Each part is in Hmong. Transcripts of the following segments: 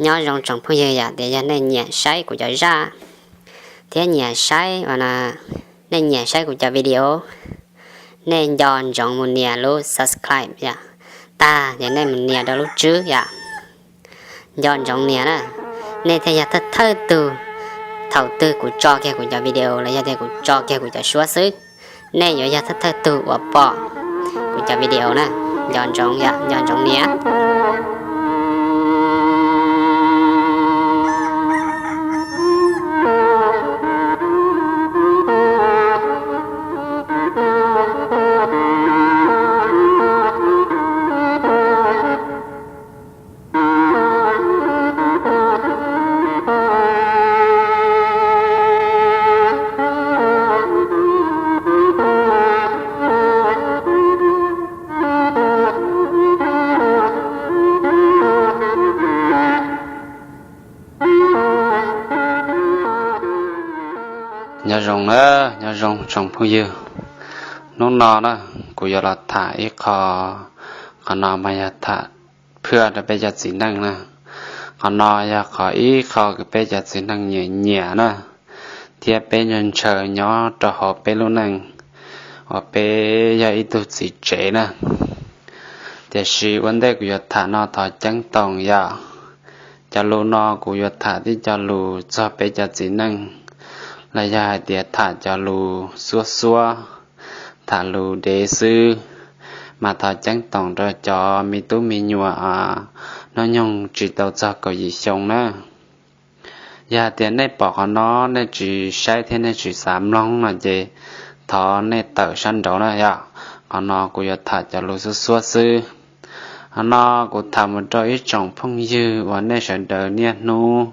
Nyob zoo tsoom phooj ywg, yog tias yog nej nyiam saib kuv cov zaj thiab nyiam saib, nej nyiam saib kuv cov video, nej nco ntsoov mus nias lub subscribe yom, tag ces nej mus nias rau lub tswb yom. Nco ntsoov nias na, nej thiaj yog thawj thawj tug, thaum twg kuv tso kiag kuv cov video los yog tias kuv tso kiag kuv cov suab xwb, nej yuav yog thawj thawj tug uas pom kuv cov video na. Nco ntsoov yom, nco ntsoov nias. Nyob zoo na, nyob zoo tsoom phooj ywg. Hnub no na, kuv yuav los tham ib qho, qhov no mas yog tham phaj rau peb cov txiv neej na. Qhov no yog qhov ib qho peb cov txiv neej nyiam nyiam na, thiab peb ntshaw ntshaw nyob rau hauv peb lub neej uas peb yog ib tug txiv tsev na. Tiam sis ua ntej kuv yuav tham no thov ceeb toom yom, cov lus no kuv yuav tham tib cov lus txog peb cov txiv neej, los yog hais tias tham cov lus xuab xuab, tham lus dev xwb, mas thov ceeb toom rau cov me tub me nyuam hnub nyoog tsis tau txog kaum yim xyoo na. Yog hais tias nej pom qhov no nej tsis saib thiab nej tsis xav mloog no ces thov nej tawm sab nraud na yom. Qhov no kuv yuav tham cov lus xuab xuab xwb. Qhov no kuv tham mus rau ib tsoom phooj ywg uas nej sawv daws niaj hnub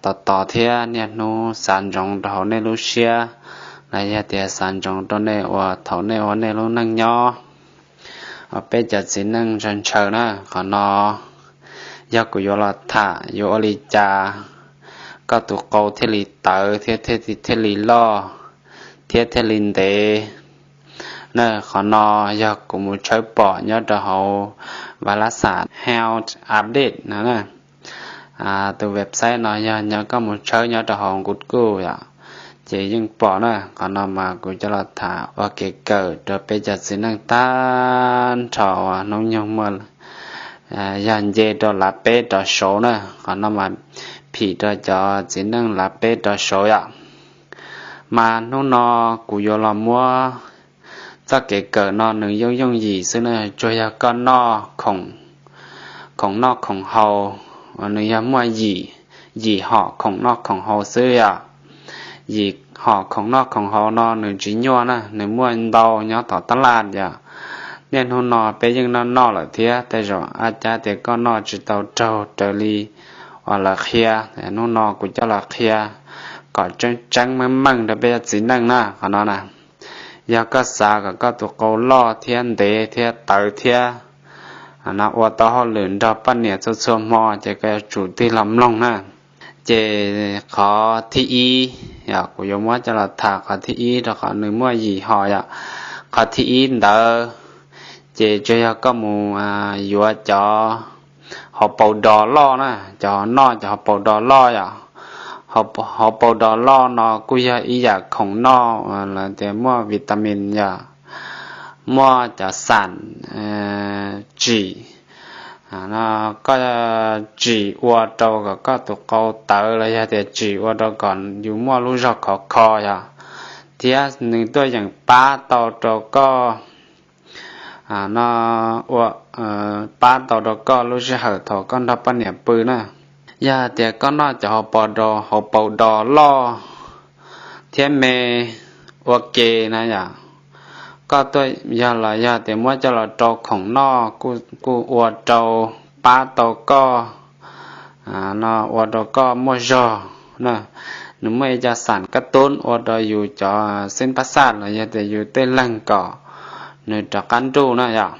tos tos thiab niaj hnub xav ntsoov rau hauv nej lub siab, los yog tias xav ntsoov rau nej uas thaum nej ua nej lub neej nyob, peb cov txiv neej ntshaw ntshaw na. Qhov no yog kuv yuav los tham yuav ua li cas koj tus qau thiaj li tawv thiab thiaj li loj thiab thiaj li ntev na. Qhov no yog kuv mus tshawb pom nyob rau hauv Vilassar Health Update no na. Tus website no yog nyob koj mus tshawb nyob rau hauv Google yom, ces yeej pom na. Qhov no mas kuv coj los tham ua kev kawm rau peb cov txiv neej tag nrho uas hnub nyoog muaj, yog nce rau lav peb rov saud na. Qhov no mas phim rau cov txiv neej lav peb rov saud yom. Mas hnub no kuv yuav los muab txoj kev kawm no nws yooj yooj yim xwb na, tsuas yog koj noj khoom, khoom noj khoom haus, nws yog muaj yim, yim hom khoom noj khoom haus xwb yom. Yim hom khoom noj khoom haus no nws tsis nyuaj na, nws muaj ntau nyob tom tab laj yom. Niaj hnub no peb yeej noj noj lawm thiab, tej zaum ab cab tias koj noj tsis tau raug raws li uas lawv qhia. Hnub no kuv coj los qhia kom tseeb tseeb meej meej rau peb cov txiv neej na. Qhov no na, yog koj xav kom koj tus qau loj thiab ntev thiab tawv thiab no ua tau hauj lwm nrog poj niam txhua txhua hmo ces koj yuav tsum tig los mloog na. Ces qhov thib ib, kuv yuav muab coj los tham qhov thib ib rau qhov nws muaj yim hom yom. Qhov thib ib ntawd ces tsuas yog koj mus yuav cov hauv paus dos loj na, cov noj cov hauv paus dos loj yom. Hauv paus dos loj no kuj yog ib yam khoom noj lawv tias muaj vitamin yom, muaj cov xam tsim. Koj tsim ua rau kom koj tus qau tawv los yog tias tsim ua rau kom yus muaj lub zog khov kho yom, thiab nws tuaj yeem pab tau rau koj no, ua pab tau rau koj lub sij hawm thaum koj nrog poj niam pw na. Yog tias koj noj cov hauv paus dos loj thiab me ua ke na yom, koj tuaj yog los yog tias muab coj los rau khoom noj kuj ua rau pab tau koj no, ua rau koj muaj zog na. Nws muaj ib co xam kab tub ua rau yus cov xeeb pab xaj los yog tias yus tej leeg kom nws rov qab nruj na yom.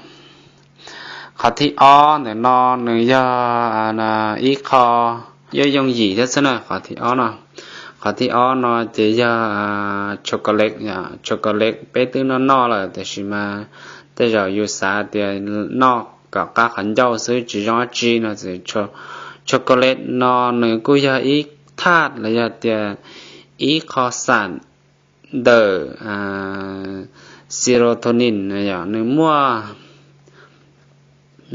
Qhov thib ob ntawm no nws yog ib qho yooj yooj yim thiab xwb na, qhov thib ob no. Qhov thib ob no ces yog chocolate, chocolate peb twb noj noj lawm tiam sis mas tej zaum yus xav tias noj kom qab qhov ncauj xwb tsis zoo dab tsi no ces Chocolate no nws kuj yog ib thaj los yog tias ib qho xam ntawm serotonin, nws muaj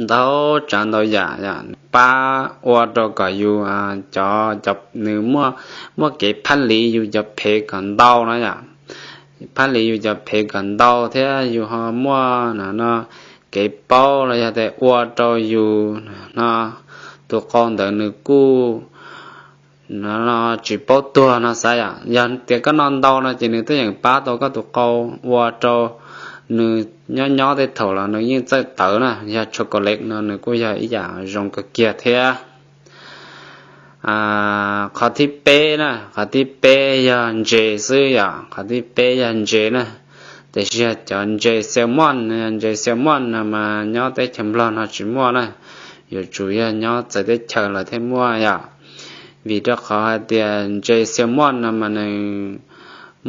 ntau tsav ntau yam pab ua rau kom yus cov, nws muaj kev phab lis yus cov phev kom ntau no yom. Phab lis yus cov phev kom ntau thiab yus ho muaj no kev paub los yog tias ua rau yus no tus qau ntawd nws kuj no tsis paub tuag no xav yom. Yog tias koj noj ntau no ces nws twb yeem pab tau koj tus qau ua rau nws nyob nyob tej thaum los nws yeej txawj tawv na. Yog chocolate no nws kuj yog ib yam zoo kawg kiag thiab. Qhov thib peb na, qhov thib peb yog ntses xwb yom. Qhov thib peb yog ntses na, tiam sis yog cov ntses salmon, ntses salmon no mas nyob teb chaws Nplog no tsis muaj na, yuav tsum yog nyob txawv teb chaws lawm thiaj muaj yom. Vim rau qhov hais tias ntses salmon no mas nws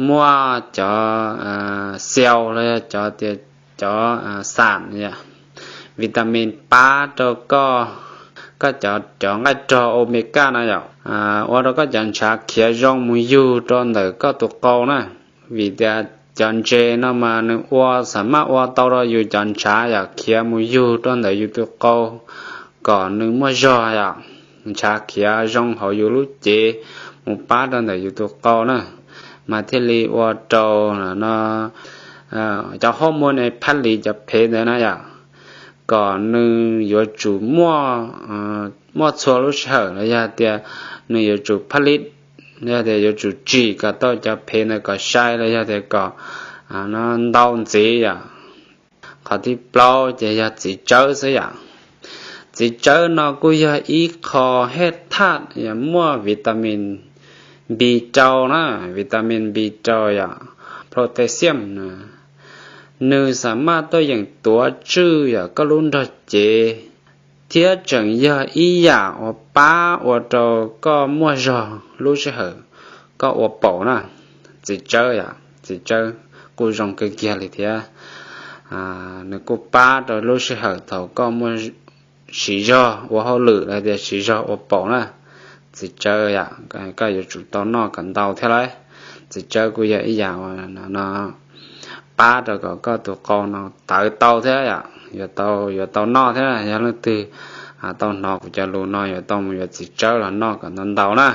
muaj cov xaus los yog cov tias cov xam, vitamin pab rau koj, koj cov, cov nqaij rog omega no yom, ua rau koj cov ntshav khiav zoo mus yug rau ntawm koj tus qau na. Vim tias cov ntses no mas nws ua, xam maj ua tau rau yus cov ntshav yom khiav mus yug rau ntawm yus tus qau kom nws muaj zog yom. Ntshav khiav zoo hauv yus lub cev mus pab rau ntawm yus tus qau na, mas thiaj li ua rau no cov hormone phab lis cov phev ntawd na yom, kom nws yuav tsum muaj, muaj txhua lub sij hawm los yog tias nws yuav tsum phab lis, yog tias yuav tsum tsim kom tau cov phev ntawd kom sai los yog tias kom no ntau ntxiv yom. Qhov thib plaub ces yog txiv tsawb xwb yom. Txiv tsawb no kuj yog ib qho hej thaj yog muaj vitamin B rau na, vitamin B rau yom, potassium na. Nws xam maj tuaj yeem tuav tswj yom koj lub nrog cev, thiab tseem yog ib yam uas pab ua rau koj muaj zog lub sij hawm koj ua paum na. Txiv tsawb yom, txiv tsawb kuj zoo kawg kiag li thiab. Nws kuj pab rau lub sij hawm thaum koj muaj siv zog ua hauj lwm los tias siv zog ua paum na. Txiv tsawb yom, koj yuav tsum tau noj kom ntau thiab lauj. Txiv tsawb kuj yog ib yam uas no pab rau kom koj tus qau no tawv tau thiab yom, yuav tau, yuav tau noj thiab. Yog leej twg tau hnov kuv cov lus no yuav tau mus yuav txiv tsawb los noj kom ntau ntau na.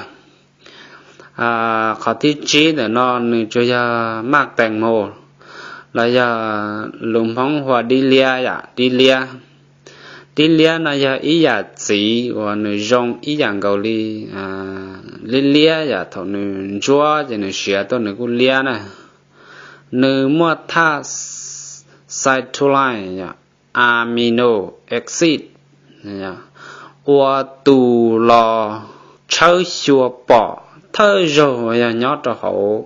Qhov thib tsib ntawm no nws tsuas yog maj tees mus, los yog lus Hmoob hu ua dib liab yom, dib liab. Dib liab no yog ib yam txiv uas nws zoo ib yam nkaus li liab liab yom, thaum nws ntsuab ces nws siav tuaj nws kuj liab na. Nws muaj thaj citrulline yom, amino acid, ua tus los tshawb xyuas pom thawj zaug uas yog nyob rau hauv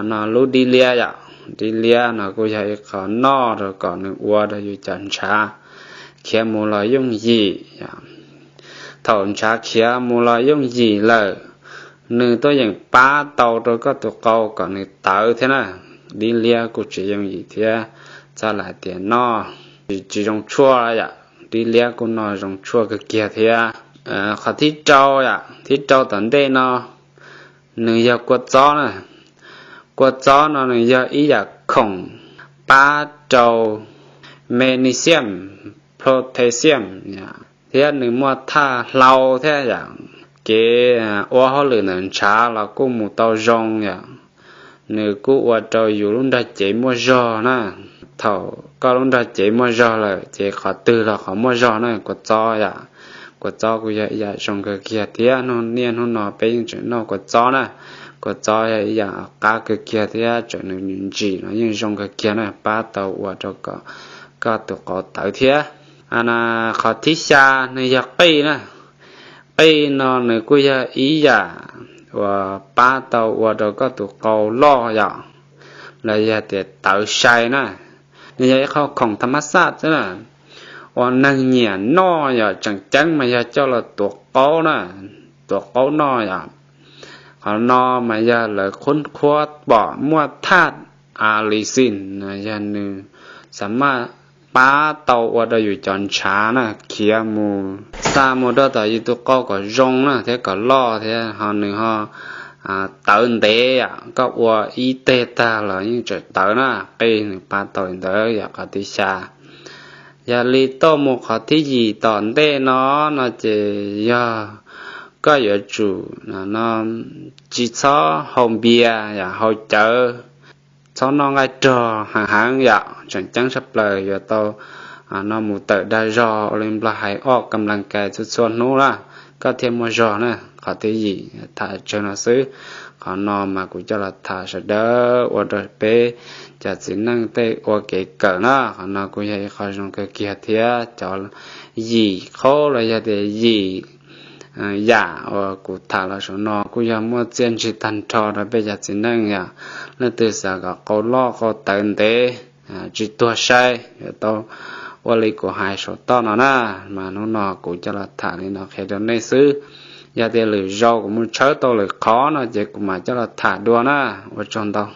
no lub dib liab yom. Dib liab no kuj yog ib qho noj rau kom nws ua rau yus cov ntshav khiav mus los yooj yim. Thaum ntshav khiav mus los yooj yim lawm, nws tuaj yeem pab tau rau koj tus qau kom nws tawv thiab na. Dib liab kuj tsis yooj yim thiab, txhob lam tias noj tsis zoo tshuaj yom, dib liab kuj noj zoo tshuaj kawg kiag thiab. Qhov thib rau yom, thib rau tom ntej no nws yog kua txob na. Kua txob no nws yog ib yam khoom pab rau magnesium, potassium thiab nws muaj thaj hlau thiab yom. Kev ua hauj lwm ntawm ntshav los kuj mus tau zoo yom. Nws kuj ua rau yus lub nrog cev muaj zog na. Thaum koj lub nrog cev muaj zog lawm ces qhov twg los qhov muaj zog na, kua txob yom. Kua txob kuj yog ib yam zoo kawg kiag thiab, niaj hnub no peb yeej tseem noj kua txob na. Kua txob yog ib yam qab kawg kiag thiab, tseem nws ntsim no yeej zoo kawg kiag na, pab tau ua rau kom koj tus qau tawv thiab. Qhov thib xya nws yog qij na. Qij no nws kuj yog ib yam uas pab tau ua rau koj tus qau loj yom, los yog tias tawv sai na. Nws yog ib qho khoom tham mas xaj xwb na, uas neeg nyiam noj yom, tseem ceeb mas yog coj los tuav qaub na, tuav qaub noj yom. Qhov no mas yog lawv qhuab qhuab pom muaj thaj allicin, yog nws xam maj pab tau ua rau yus cov ntshav na khiav mus xa mus rau tom yus tus qau kom zoo na thiab kom loj thiab ho nws ho tawv ntev yom. Koj ua ib teg tag los yeej tseem tawv na, qij nws pab tau li ntawd yom. Qhov thib xya. Yog li tuaj mus qhov thib yim tom ntej no, no ces yog koj yuav tsum no tsis txhob haus npias yom, haus cawv, txhob noj nqaij rog heev heev yom. Tseem ceeb tshaj plaws yuav tau no mus tawm dag zog ua li nplog hais, ua kam las kais txhua txhua hnub na, koj thiaj muaj zog na. Qhov thib yim tham tsawg no xwb. Qhov no mas kuv coj los tham sawv daws ua rau peb cov txiv neej tej ua kev kawm na. Qhov no kuj yog ib qho zoo kawg kiag thiab. Cov yim qhov los yog tias yim yam uas kuv tham los saum no kuj yog muaj txiaj ntsig tag nrho rau peb cov txiv neej yom. Leej twg xav kom qau loj qau tawv ntev, tsis tuag sai, yuav tau ua li kuv hais saum toj no na. Mas hnub no kuv coj los tham li no qhia rau nej xwb. Yog tias lwm zaus kuv mus tshawb tau lwm qhov no ces kuv mam coj los tham dua na. Ua tsaug ntau.